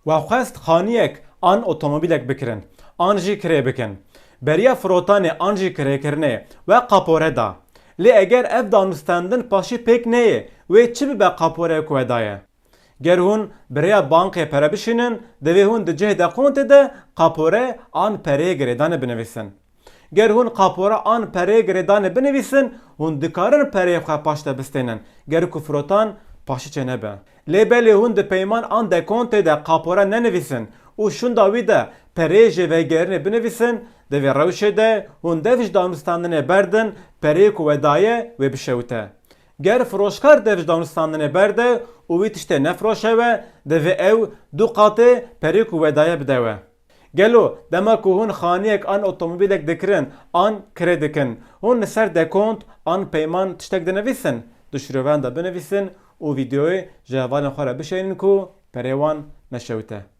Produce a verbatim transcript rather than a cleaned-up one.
We xwest xaniyek an otomobîlek bikirin, an jî kirê bikin. Beriya firotanê an jî kirêkirinê we qapore da. Lê eger ev danûstendin paşî pêk neyê, wê çi bibe qaporeyê ku we daye? Ger hûn bi rêya bankê pere bişînin, divê hûn di cihê dekontê de qapore an pereyê girêdanê binivîsin. Ger hûn qapore an pereyê girêdanê binivîsin, hûn dikarin pereyê xwe paş de bistênin, ger ku firotan paşî çênebe. Lê belê hûn di peyman an dekontê de qapore nenivîsin û şûnda wî de pereyê jêvegerînê binivîsin, di vê rewşê de hûn dev ji danûstandinê berdin, pereyê ku we daye wê bişewite. Ger firoşkar dev ji danûstandinê berde û wî tiştê nefiroşe we, divê ew du qatê perê ku we daye bide we. Gelo dema ku hûn xaniyek an otomobîlek dikirin an kirê dikin, hûn li ser dekont an peyman tiştek dinivîsin? Di şirovan de binivîsin û vîdeoyê ji hevalên xwe re bişênin ku perê wan neşewite.